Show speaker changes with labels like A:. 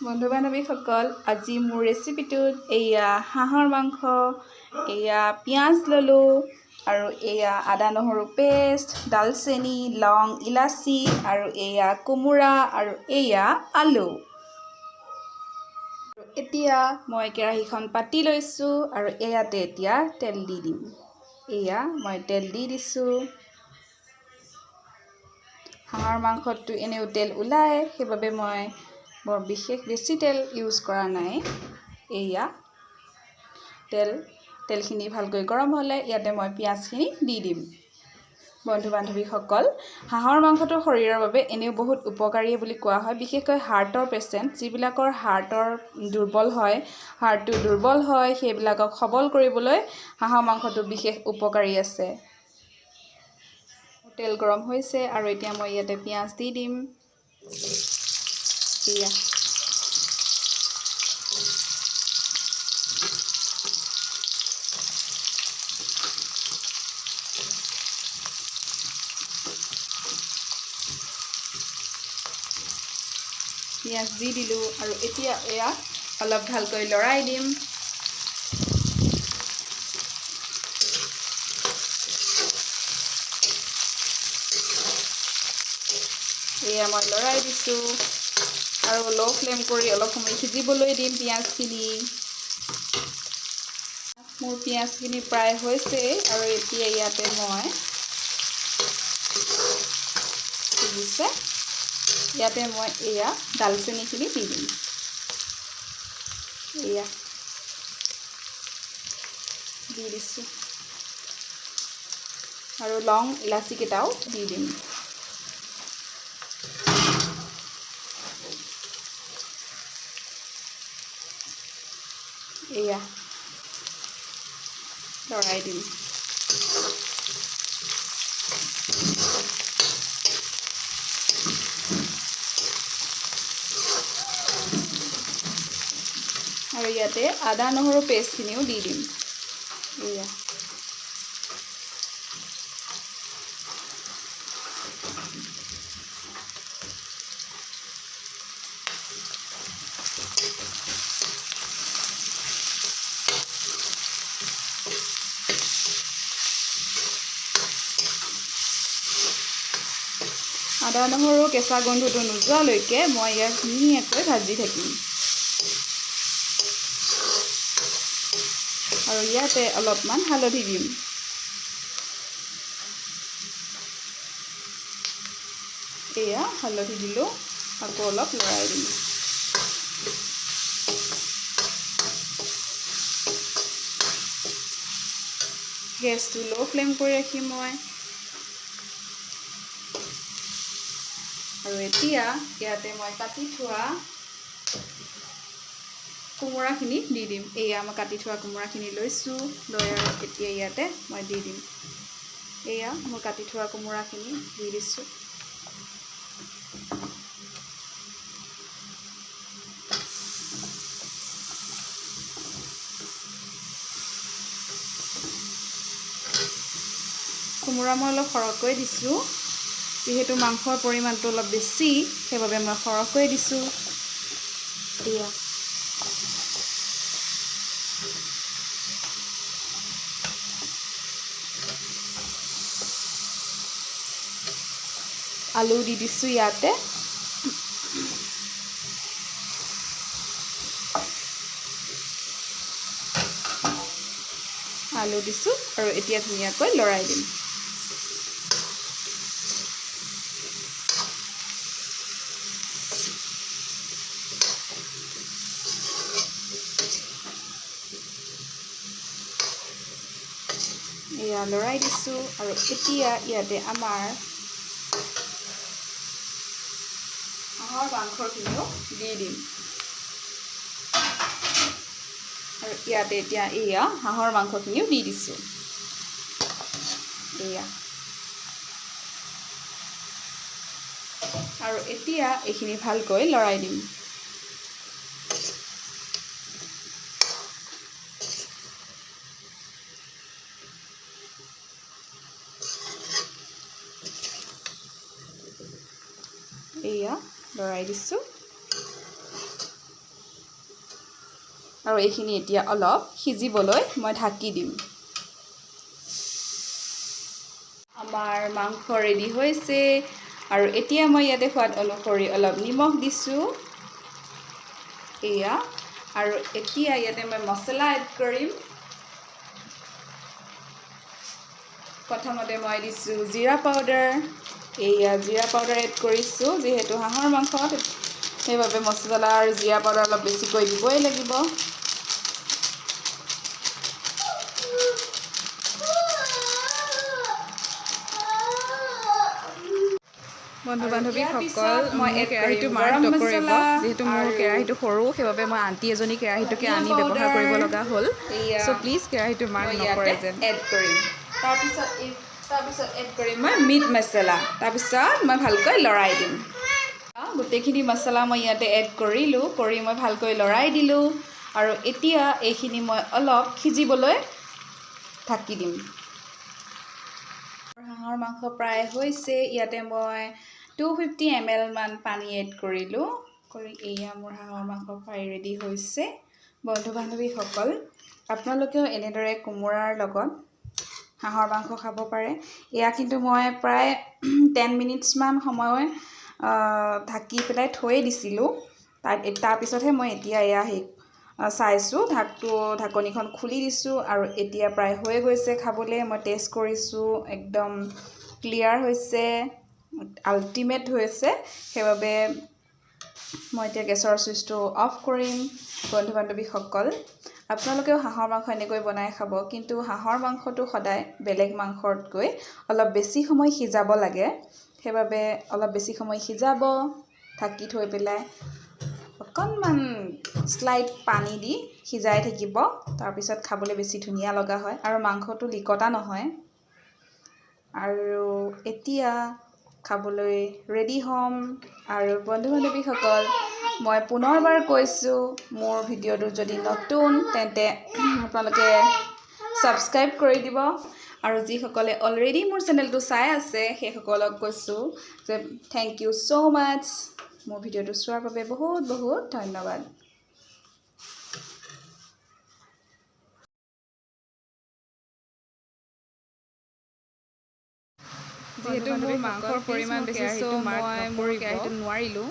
A: বন্ধু বান্ধৱীসকল, আজি মোৰ ৰেচিপিটোত এয়া হাঁহৰ মাংস, এয়া পিঁয়াজ ল'লোঁ আৰু এয়া আদা নহৰু পেষ্ট, ডালচেনি, লং, ইলাচি আৰু এয়া কোমোৰা আৰু এয়া আলু। এতিয়া মই কেৰাহীখন পাতি লৈছোঁ আৰু ইয়াতে এতিয়া তেল দি দিম। এয়া মই তেল দি দিছোঁ। হাঁহৰ মাংসততো এনেও তেল ওলায়, সেইবাবে মই বৰ বিশেষ বেছি তেল ইউজ কৰা নাই। এয়া তেলখিনি ভালকৈ গৰম হ'লে ইয়াতে মই পিঁয়াজখিনি দি দিম। বন্ধু বান্ধৱীসকল, হাঁহৰ মাংসটো শৰীৰৰ বাবে এনেও বহুত উপকাৰী বুলি কোৱা হয়। বিশেষকৈ হাৰ্টৰ পেচেণ্ট, যিবিলাকৰ হাৰ্টৰ দুৰ্বল হয়, হাৰ্টটো দুৰ্বল হয়, সেইবিলাকক সবল কৰিবলৈ হাঁহৰ মাংসটো বিশেষ উপকাৰী আছে। তেল গৰম হৈছে আৰু এতিয়া মই ইয়াতে পিঁয়াজ দি দিম। এয়া পিঁয়াজ দি দিলোঁ আৰু এতিয়া এয়া অলপ ভালকৈ লৰাই দিম। এয়া মই লৰাই দিছোঁ আৰু ল' ফ্লেম কৰি অলপ সময় সিজিবলৈ দিম পিঁয়াজখিনি। মোৰ পিঁয়াজখিনি প্ৰায় হৈছেই আৰু এতিয়া ইয়াতে মই সিজিছে, ইয়াতে মই এয়া ডালচেনিখিনি দি দিম। এয়া দি দিছোঁ আৰু লং ইলাচিকেইটাও দি দিম। এয়া লৰাই দিম। আৰু ইয়াতে আদা নহৰু পেষ্টখিনিও দি দিম। এয়া আদা নহৰু কেঁচা গোন্ধটো নোযোৱালৈকে মই ইয়াক ধুনীয়াকৈ ভাজি থাকিম। আৰু ইয়াতে অলপমান হালধি দিম। এয়া হালধি দিলোঁ, আকৌ অলপ লৰাই দিম। গেছটো ল' ফ্লেম কৰি ৰাখিম মই। আৰু এতিয়া ইয়াতে মই কাটি থোৱা কোমোৰাখিনি দি দিম। এয়া মই কাটি থোৱা কোমোৰাখিনি লৈছোঁ, লৈ আৰু এতিয়া ইয়াতে মই দি দিম। এয়া মই কাটি থোৱা কোমোৰাখিনি দি দিছোঁ। কোমোৰা মই অলপ সৰহকৈ দিছোঁ, যিহেতু মাংসৰ পৰিমাণটো অলপ বেছি, সেইবাবে মই সৰহকৈ দিছোঁ। এয়া আলু দি দিছোঁ ইয়াতে। আলু দিছোঁ আৰু এতিয়া ধুনীয়াকৈ লৰাই দিম। এয়া লৰাই দিছোঁ আৰু এতিয়া ইয়াতে আমাৰ হাঁহৰ মাংসখিনিও দি দিম। আৰু ইয়াতে এতিয়া এয়া হাঁহৰ মাংসখিনিও দি দিছোঁ। এয়া আৰু এতিয়া এইখিনি ভালকৈ লৰাই দিম। এয়া লৰাই দিছোঁ। আৰু এইখিনি এতিয়া অলপ সিজিবলৈ মই ঢাকি দিম। আমাৰ মাংস ৰেডি হৈছে আৰু এতিয়া মই ইয়াতে সোৱাদ অনুসৰি অলপ নিমখ দিছোঁ। এয়া, আৰু এতিয়া ইয়াতে মই মছলা এড কৰিম। প্ৰথমতে মই দিছোঁ জিৰা পাউডাৰ। এয়া জিৰা পাউডাৰ এড কৰিছোঁ। যিহেতু হাঁহৰ মাংস, সেইবাবে মছলা আৰু জিৰা পাউডাৰ অলপ বেছিকৈ দিবই লাগিব।
B: বন্ধু
A: আৰু ইয়াৰ
B: বান্ধৱীসকল,
A: পিছত মই
B: মোৰ
A: এড
B: কেৰাহীটো
A: কৰিম
B: মাৰ্ক
A: গৰম
B: নকৰিব।
A: মছলা
B: যিহেতু মোৰ
A: আৰু
B: কেৰাহীটো সৰু, সেইবাবে মই আণ্টি এজনী কেৰাহীটোকে
A: ধনিয়া
B: আনি ব্যৱহাৰ কৰিব
A: পাউডাৰ।
B: লগা হ'ল।
A: এয়া
B: চ' প্লিজ কেৰাহীটো মাৰ্ক
A: মই
B: নকৰে
A: ইয়াতে
B: যেন।
A: এড কৰিম। তাৰপিছত এড কৰিম মই মিট মছলা। তাৰপিছত মই ভালকৈ লৰাই দিম। গোটেইখিনি মছলা মই ইয়াতে এড কৰিলোঁ, কৰি মই ভালকৈ লৰাই দিলোঁ আৰু এতিয়া এইখিনি মই অলপ সিজিবলৈ ঢাকি দিম। হাঁহৰ মাংস প্ৰায় হৈছে। ইয়াতে মই 250 ml মান পানী এড কৰিলোঁ। কৰি এয়া মোৰ হাঁহৰ মাংস প্ৰায় ৰেডি হৈছে। বন্ধু বান্ধৱীসকল, আপোনালোকেও এনেদৰে কোমোৰাৰ লগত হাঁহৰ মাংস খাব পাৰে। এয়া কিন্তু মই প্ৰায় 10 মিনিটছমান সময় ঢাকি পেলাই থৈয়ে দিছিলোঁ। তাৰপিছতহে মই এতিয়া এয়া সেই চাইছোঁ, ঢাকনিখন খুলি দিছোঁ আৰু এতিয়া প্ৰায় হৈ গৈছে খাবলৈ। মই টেষ্ট কৰিছোঁ, একদম ক্লিয়াৰ হৈছে, আল্টিমেট হৈছে। সেইবাবে মই এতিয়া গেছৰ চুইচটো অফ কৰিম। বন্ধু বান্ধৱীসকল, আপোনালোকেও হাঁহৰ মাংস এনেকৈ বনাই খাব। কিন্তু হাঁহৰ মাংসটো সদায় বেলেগ মাংসতকৈ অলপ বেছি সময় সিজাব লাগে। সেইবাবে অলপ বেছি সময় সিজাব, ঢাকি থৈ পেলাই অকণমান শ্লাইট পানী দি সিজাই থাকিব। তাৰপিছত খাবলৈ বেছি ধুনীয়া লগা হয় আৰু মাংসটো লিকতা নহয়। আৰু এতিয়া খাবলৈ ৰেডি হ'ম। আৰু বন্ধু বান্ধৱীসকল, মই পুনৰবাৰ কৈছোঁ, মোৰ ভিডিঅ'টো যদি নতুন তেন্তে আপোনালোকে ছাবস্ক্ৰাইব কৰি দিব আৰু যিসকলে অলৰেডি মোৰ চেনেলটো চাই আছে, সেইসকলক কৈছোঁ যে thank you so মাচ্চ। মোৰ ভিডিঅ'টো চোৱাৰ বাবে বহুত বহুত ধন্যবাদ।
B: যিহেতু মোৰ মাংসৰ পৰিমাণ বেছি, চ' মই মোৰ কেৰাহীটো নোৱাৰিলোঁ।